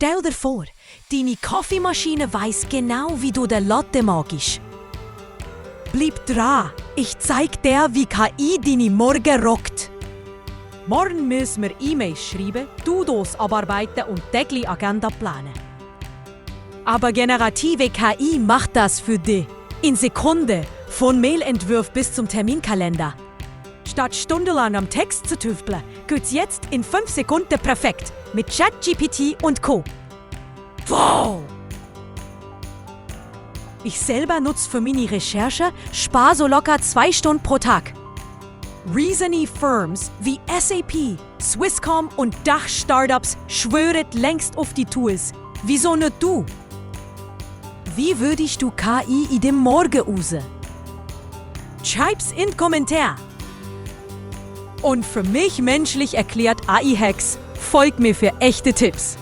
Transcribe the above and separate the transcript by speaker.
Speaker 1: Stell dir vor, deine Kaffeemaschine weiss genau, wie du den Latte magst. Bleib dran, ich zeig dir, wie KI deine Morgen rockt. Morgen müssen wir E-Mails schreiben, To-dos abarbeiten und tägliche Agenda planen. Aber generative KI macht das für dich. In Sekunden, von Mailentwurf bis zum Terminkalender. Statt stundenlang am Text zu tüfteln, geht's jetzt in 5 Sekunden perfekt mit ChatGPT und Co. Wow! Ich selber nutze für meine Recherche, spare so locker 2 Stunden pro Tag. Reasoning Firms wie SAP, Swisscom und Dach-Startups schwören längst auf die Tools. Wieso nicht du? Wie würdest du KI in dem Morgen raus? Schreib's in Kommentar. Und für mich menschlich erklärt AI-Hacks, folgt mir für echte Tipps.